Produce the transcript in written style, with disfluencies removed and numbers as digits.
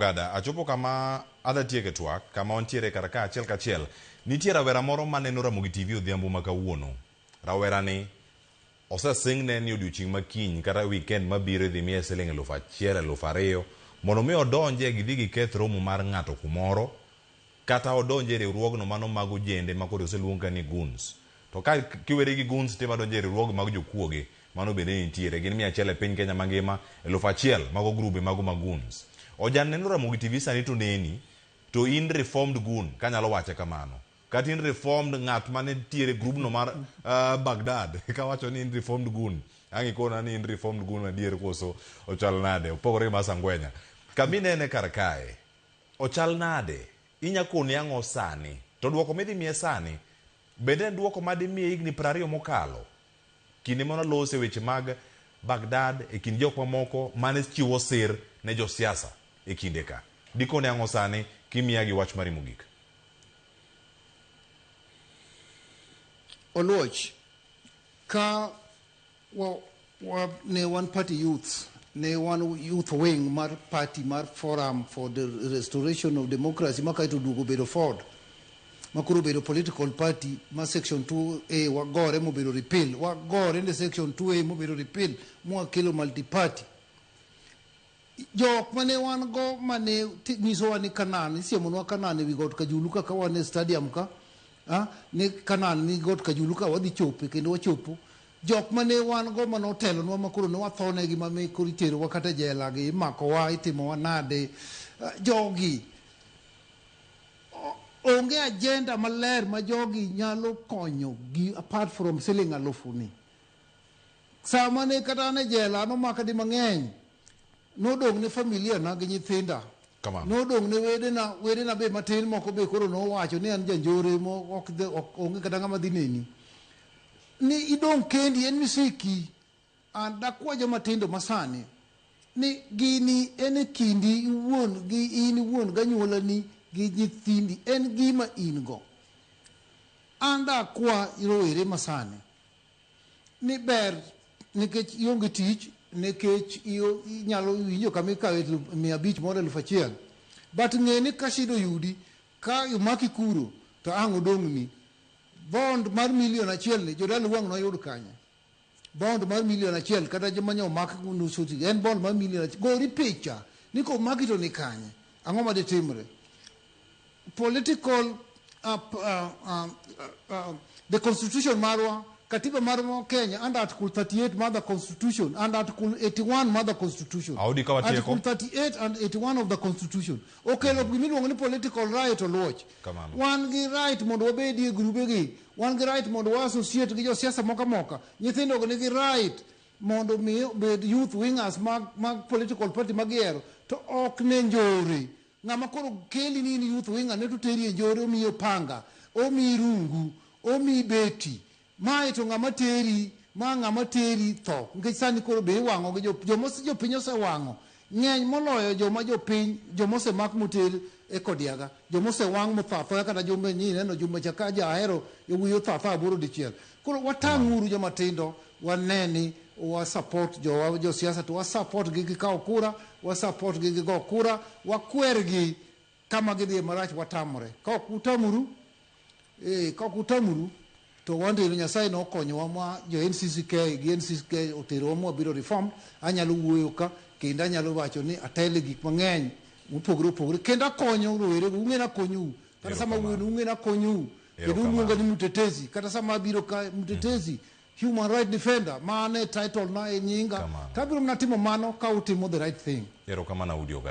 Ogada, achopo kama adha tieke twak, kama wantiere kar ka achiel kachiel. Nitie rawera moro maneno Ramogi TV odhiambo ma kawuono. Rawera ni osesingne ni odiochieng' ma kiny kata weekend mabiro idhi miye siling 1000, 2000 mondo mi odonje gidhi giketh romo mar ng'ato kumoro kata odonj e riwruogno mano mag ojende ma koro oseluong ka ni goons. To ka kiweri gi goons to idonjo e riwruoge mag jokuoge, mano bende nitiere. Gin 100 e piny Kenya mangima, 1000 mago grube mago mag goons. Ojan neno Ramogi TV sani to neni, to in reformed goon, kanyalo wache kamano. Kata in reformed ng'at mane nitiere grubno mar Baghdad, kawacho ni in reformed goon, ang' ikona ni in reformed goon adier koso ochal nade, opogore gi mar Sangwenya. Kama inene kar kae, ochal nade? Inya koni ang'o sani? To duoko midhi miye sani, bende en duoko madimiye higni 20 mokalo? Kinde mane walose weche mag Baghdad e kind jok mamoko mane chiwo sir ne josiasa e kinde ka. Dikone ang'o sani kimiya gi wach mari mogik? Oluoch, ka wa, wa, ne wan party youths, ne wan youth wing mar party mar Forum for the Restoration of Democracy ma kaeto oduogo obedo FORD, ma koro obedo political party ma section 2A wagore mobedo repeal, wagore ne section 2A mobedo repeal mwakelo multi party. Jok mane wan go mane nyisowa ni Canaan, isiemonwa Canaan ewi got Kajulu ka ka wan e stadium ka, ni Canaan ni got Kajulu ka wadhi chope kendo wachopo. Jok mane wan go mane otelonwa ma koro ne wathonegi ma me koro iterowa kata e jela gi imakowa itimowa nade. Jogi onge agenda maler ma jogi nyalo konyo gi apart from siling alufu ni. Sama ne kata an e jela nomaka di mang'eny. Nodong' ne familia na gi nyithinda. Kamano. Nodong' ne wedena, wedena be matin moko be koro nowacho ni an janjore mo ok dhi- ok onge kata ng'ama dhi neni. Ni idong' kendi en misiki. An dakwa joma tindo masani ni gini en e kindi iwuon gi in iwuon ganyuolani gi nyithindi en gima in go. An dakwa rowere masani ni ber nikech ionge tich nikech inyalo winjo kama ikawe 500 moro 1000 but ng'e ni ka shida oyudi ka omaki kuro to ang' odong'ni bond mar milion 1 ni jodala wang' noyud kanye bond mar milion 1 kata joma nyo omak nusu en bond mar milion 1 gori picha ni komaki to ni kanye ang'o maditimre political the constitution marwa katiba marwa Kenya under article 38 mar the constitution and article 81 mar the constitution. Audi ka watieko. Article 38 and 81 of the constitution okelo gima iluongo ni political right Oluoch. Kamano. Wan gi right mondo wabedie e grube gi, wan gi right mondo wa associate gi josiasa moko moka. Nyithindo go nigi right mondo mi obed youth wingers mag political party magihero to ok ne njore. Ng'ama koro keli ni in youth winger ne to teri e njore omiyi opanga, omiyi rungu, omiyi beti. Mae to ng'ama teri, ma ng'ama teri tho. Nikech sani koro be iwang'o gi joma jopiny osewang'o ng'eny moloyo joma jopiny joma osemak moter e Kodiaga, joma osewang' motho athoya kata jumbe ni ineno jumbe cha ka jahero yawuoyi otho athoya aboro dichiel. Koro watang' uru joma tindo wane ni wa support jowa josiasa to wa support gi gikaw kura, wa support gi gigo kura, wakwergi kama gidhiye marach watamore. Ka ok utamuru, ka ok utamuru to wandino Nyasaye nokonyowa ma jo NCCK gi NCCK oterowa mwabiro reform. Anyalo wuoyo ka kendo anyalo wacho ni atelo e gik mang'eny mopogore opogore kendo akonyo rowere go ung'e ni akonyou kata sama Erokamano. wuoyo ung'e ni akonyou kendo uluonga ni mtetezi kata sama abiro ka mtetezi human right defender mano e title na e nyinga Kamano. to abiro mana timo mano ka utimo the right thing. Erokamano Audi Ogada.